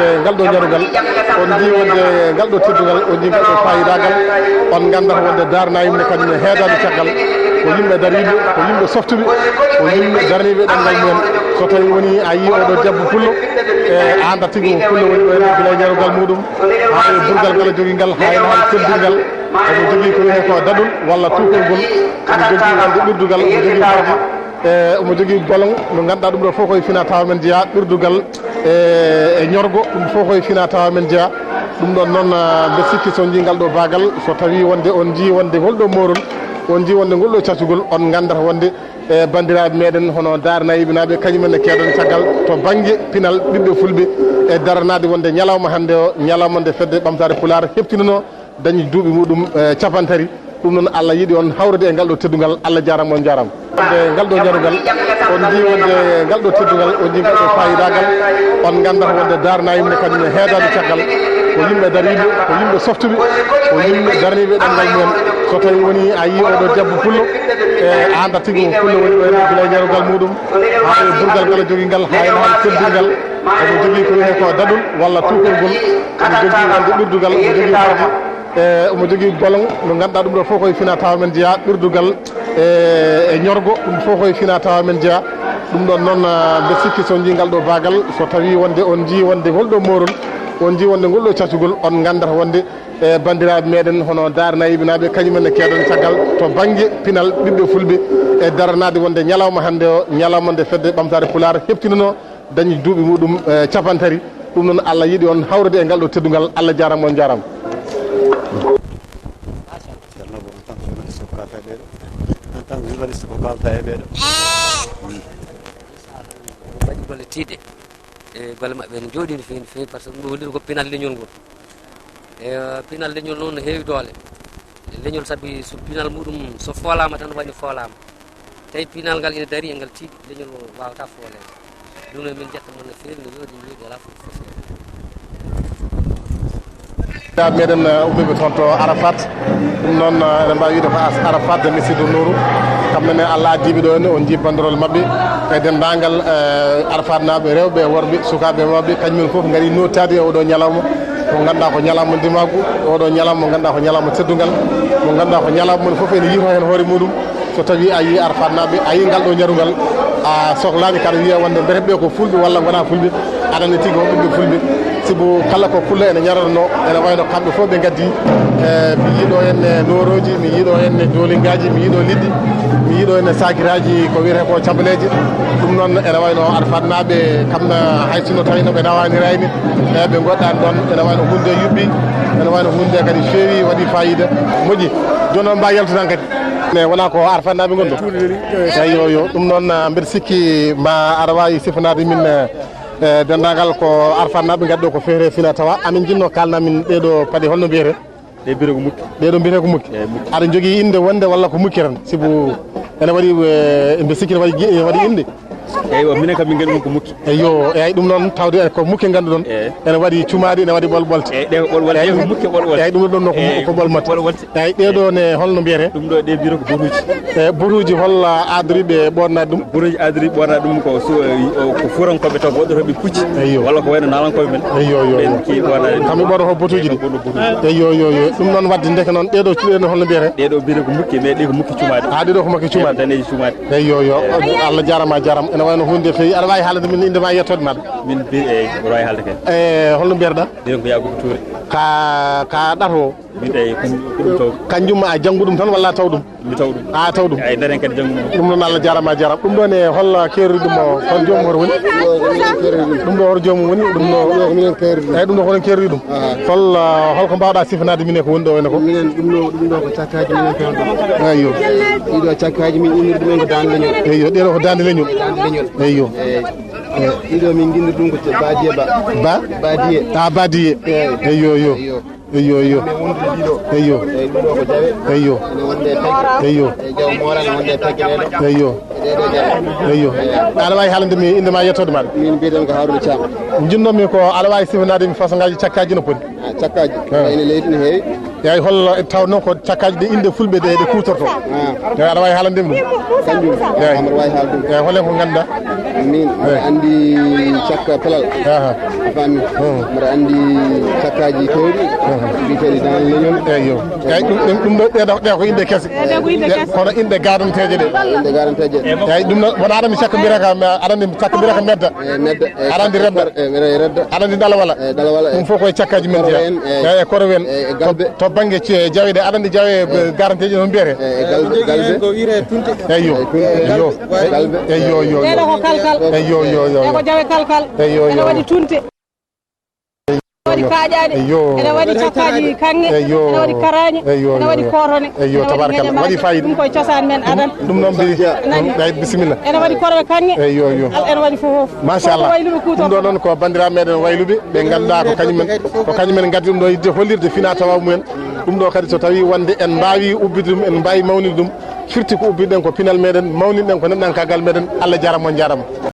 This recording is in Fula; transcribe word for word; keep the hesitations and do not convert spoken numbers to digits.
E ngal ɗo ñarugal, on njii wonde ngal ɗo teddungal, on njii ngal ɗo faayidagal, on nganndat wonde Daarnaayim ne kañum ne heedaani caggal, ko yimɓe dariiɓe, ko yimɓe softuɓe, ko yimɓe darniiɓe ɗemngal mumen. So tawii woni a yii oɗo debbo pullo, e a anndat tigi ko pullo woni ɗo e gila e ñarugal muɗum, haa e burgal ngal o jogii ngal, haa e nahal teddungal, omo jogii ko wiyetee ko daɗol walla tuukol ngol, omo jogii wonde ɓirdugal, omo jogii kadi, e omo jogii bolon, mo ngannduɗaa ɗum ɗo fof koye fina tawa men jeyaa ɓirdugal, e, e ñorgo, ɗum fof koye fina tawa men jeyaa. Ɗum ɗon noon, ah, mbe sikki so njii ngal ɗo baagal, so tawii wonde on njii wonde ngol ɗo moorol, on njii wonde ngol ɗo cacugol, on nganndat wonde, e, banndiraaɓe meɗen hono Daarnaayibinaaɓe, kañumen ne keedon caggal to bannge pinal ɓiɓɓe fulɓe, e daranaade wonde ñalawma hannde o, ñalawma nde fedde ɓamtaare Pulaar heɓtinunoo, dañi duuɓi muɗum, e, capantati. Ɗum noon, Allah yiɗi on hawrude e ngal ɗo teddungal. Allah jaaraama, on jaaraama. Nde ngal ɗo ñarugal, on njii wonde ngal ɗo teddungal, on njii ngal ɗo faayidagal, on nganndat wonde Daarnaayim ne kañum ne heedaani caggal, ko yimɓe dariiɓe, ko yimɓe softuɓe, ko yimɓe darniiɓe ɗemngal mumen. So tawii woni a yii oɗo debbo pullo, e a anndat tigi ko pullo woni ɗo e gila e ñarugal muɗum, haa e burgal ngal o jogii ngal, haa e nahal teddungal, omo jogii ko wiyetee ko daɗol walla tuukol ngol, omo jogii wonde ɓirdugal, omo jogii kadi, e omo jogii bolon, mo ngannduɗaa ɗum ɗo fof koye fina tawa men jeyaa ɓirdugal, e, e ñorgo, ɗum fof koye fina tawa men jeyaa. Ɗum ɗon noon, ah, mbe sikki so njii ngal ɗo baagal, so tawii wonde on njii wonde ngol ɗo moorol, on njii wonde ngol ɗo cacugol, on nganndat wonde, e, banndiraaɓe meɗen hono Daarnaayibinaaɓe, kañumen ne keedon caggal to bannge pinal ɓiɓɓe fulɓe, e daranaade wonde ñalawma hannde o, ñalawma nde fedde ɓamtaare Pulaar heɓtinunoo, dañi duuɓi muɗum, e, capantati. Ɗum noon, Allah yiɗi on hawrude e ngal ɗo teddungal. Allah jaaraama, on jaaraama. Ceerno Bobo, en tant que journaliste ko kaalta e ɓeeɗo? En tant que journaliste ko kaalta e ɓeeɗo? Mbaɗi golle tiiɗɗe. E golle maɓɓe ene njooɗii no feewi, no feewi, par ce que ɗum ɗo holliri ko pinal leñol ngol. E, pinal leñol noon no heewi doole. Leñol sabi so pinal muɗum so foolaama tan woni foolaama. Tawi pinal ngal ina darii e ngal tiiɗi, leñol ngol waawataa fooleede. Ɗum noon min njetta mon no feewi, no yooɗi, no yooɗi, alaa fof fof. Meɗen, uh, ummiiɓe toon to Arafat. Ɗum noon, uh, eɗen mbaawi wiyde ko As-, Arafat de Misidu Nuuru. Kamɓe ne Allah addiiɓe ɗo henne, on njii banderol maɓɓe. E denndaangal, uh, Arafatnaaɓe rewɓe e worɓe, sukaaɓe e mawɓe, kañumen fof ngari nootaade e oɗo ñalawma. Mo ngannduɗaa ko ñalawma ndimaagu, oɗo ñalawma mo ngannduɗaa ko ñalawma teddungal. Mo ngannduɗaa ko ñalawma mon fof ene yiito heen hoore muɗum. So tawii a yii Arafat naaɓe, a yii ngal ɗo ñarungal, a soklaani kaɗa wiya wonde mbete ɓe ko fulɓe walla ngonaa fulɓe, aɗa anndi tigi ko ɓiɓɓe fulɓe. Sibu kala ko pullo ene ñarotonoo, ene wayno kamɓe fof ɓe ngaddi. E, mi yii ɗo henne noorooji, mi yii ɗo henne doolingaaji, mi yii ɗo liɗɗi, mi yii ɗo henne saakiraaji ko wiyetee ko cabaleeje. Ɗum noon ene wayno Arafat naaɓe kam na hay sinno tawino ɓe nawaani rayni, e, ɓe ngoɗɗaani ɗoon, ene wayno huunde yuɓɓi, ene wayno huunde kadi feewi, waɗi faayiida, moƴƴi. Jooni noon mbaa yaltude tan kadi. Ne wonaa ko Arafat naaɓe ngon ɗo? Eyi, yo, yo. Ɗum noon, ah, mbeɗa sikki ma aɗa waawi sifanaade min, eh, eh, denndaangal ko Arafat naaɓe ngaddi ɗo ko feere fina tawa. Amin njinnoo kaalna min ɗee ɗo paɗe holno mbiyetee? Ɗee mbiyetee ko mukki. Ɗee ɗo mbiyetee ko mukki. Eyi, mukki. Aɗa jogii innde wonde walla ko mukki tan? Sibu ene waɗi, eh, mbeɗa sikki ene waɗi gi-, ene waɗi innde. Eywa, minen kam min nganndi ɗum ko mukki. Eyyo, eyyi, ɗum noon tawde ko mukki ngannduɗon. Eyi. Ene waɗi cumaaɗi, ene waɗi ɓolɓolte. Eyyi, ɗe ko ɓolɓolte. Eyyi, ɗum ko mukki ɓolɓolte. Eyyi, ɗum ɗon ko, eyyi, ko ɓolmate. Ɓolɓolte. Eyyi, ɗee ɗo ne holno mbiyetee? Ɗum ɗo, ɗe mbiyetee ko botuuji. E botuuji, hol, ah, adoriiɓe ɓoornaade ɗum? Botuuji adoriiɓe ɓoornaade ɗum ko su-, eh, o, ko fuurankooɓe taw ko waɗɗotooɓe pucci. Eyyo. Walla ko wayno naalankooɓe men. Eyyo, yo, yo. Ɓen ki ɓoornaade ɗum. Kamɓe ɓoornotoo botuuji ɗi. Eyyo, yo, yo. Ɗum noon waɗde ndeke noon ɗee ɗo, ɗee ɗo holno mbiyetee? Ɗee ɗo mbiyetee ko mukki, mais ɗe ko mukki cumaaɗi. Ah, ɗee ɗo ko mukki cumaaɗi. Ɗe ko daneeji cumaaɗi. Eyyo, yo. Allah jaaraama, a jaaraama. Ene wayno huunde feewi. Aɗa waawi haalande min innde ma e yettoode ma? Min mbi-, eyyi, mboɗo waawi haalde kadi. E, holno mbiyeteɗaa? Mbiyen ko Yaakuba Touré. Ka, ka ɗato o? Min tawi ko, ko ɗum taw. Kanjum a janngu ɗum tan walla a taw ɗum? Mi taw ɗum. A taw ɗum? Eyyi, daren kadi janngu ɗum. Ɗum noon Allah jaaraama, a jaaraama. Ɗum ɗo ne hol keerori ɗum o? Hol joomum hoto woni? Ɗum ɗo hoto joomum woni? Ɗum ɗo. Ɗum ɗo ko minen keerori ɗum. Eyyi, ɗum ɗo ko onon keerori ɗum. Ah. Hol, ah, holko mbaawɗaa sifanaade min e ko woni ɗo henne ko? Minen ɗum ɗo, ɗum ɗo ko cakkaaji minen keerori ɗum. Eyyo. Ɗiɗo cakkaaji min inniri ɗumen ko Daande Leñol. Eyyo, ɗee ɗo ko Daande Leñol. Daande Leñol. Eyyo. Eyyi. Ɗiɗo min nginndiri ɗum ko Badiye Ba. Ba? Badiye. Ah, Badiye. Eyyi. Eyyo, yo. Eyyo. Eyyo, yo. Min wondude ɗiɗo. Eyyo. Eyyi, ɗum ɗo ko jawe. Eyyo. Ene wonde e pegge. Eyyo. E jaw moora ene wonde e pegge ɗee ɗo. Eyyo. E ɗee ɗo jawe. Eyyo. Aɗa waawi haalande mi innde ma e yettoode ma? Min mbiyeteemi ko Haruna Thiam. Njinnoo-mi ko aɗa waawi sifanaade mi façon ngaaji cakkaaji no poti? Ah, cakkaaji. Ah. Ene leydi no heewi. Eyyi, hol taw noon ko cakkaaji ɗi innde fulɓe ɗe, ɗe kuutortoo? Ah. Eyyi, aɗa waawi haalande mi ɗum? Kanjum. Eyyi. Aɗa waawi haalde ɗum. Eyyi, hol en ko ngannduɗaa? Min, mbeɗa anndi cakka pelal. Aha. A faami? Hmm. Mbeɗa anndi cakkaaji keewɗi. Hmm. Mbiyeteeɗi dans leñol. Eyyo. Eyyi, ɗum, ɗum, ɗum ɗo, ɗee ɗo, ɗee ko inɗe kese. Ɗee ko inɗe kese. Kono inɗe gaadanteeje ɗe. Inɗe gaadanteeje. Eyyi, ɗum noon, wona aɗa anndi cakka mbiyata ka, aɗa anndi cakka mbiyata ka medda. Eh, medda, eh, aɗa anndi redda. Eh, redda. Aɗa anndi dalawala. Eh, dalawala, eh. Ɗum fof koye cakkaaji men jeyaa. Koro en, eh. Eyyi, e koro en. Eh, e galbe. To, to bannge ce-, jawe ɗe, aɗa anndi jawe, eh, gaadanteeje no mbiyetee? Eh, e galbe, galbe. Ko wiyetee tunte. Eyyo. Eh, tunte. Eyyo. Galbe. Eyyo, yo, yo, yo. Ɗee ɗo ko kalkal. Eyyo, yo, yo, yo. Ɗee ko jawe kalkal. Eyyo, yo. Ene waɗi tunte. Ene waɗi kaaƴaaɗe. Eyyo. Ene waɗi cakkaaji kaŋŋe. Eyyo. Ene waɗi karaañe. Eyyo, ene waɗi yo, yo. Kootone. Eyyo, ene waɗi tabarakallah. Geɗe waɗi fayida. Ɗum koye cosaan men adan. Ɗum noon mbiyi. Nani? Ɗum, ay, bisimilla. Ene waɗi korwe kaŋŋe. Eyyo, yo. Al-, ene waɗi fof. Machallah. Ko wayluɓe kuutorto. Ɗum ɗo noon ko banndiraaɓe meɗen wayluɓe. Ɓe ngannduɗaa ko kañum men, ko kañum men ngaddi ɗum ɗo yidde hollirde fina tawa mumen. Ɗum ɗo kadi so tawi wonde en mbaawi ubbide ɗum, en mbaawi mawninde ɗum. Firti ko ubbiɗen ko pinal meɗen, mawninɗen ko neɗɗankaagal meɗen. Allah jaaraama, on njaaraama.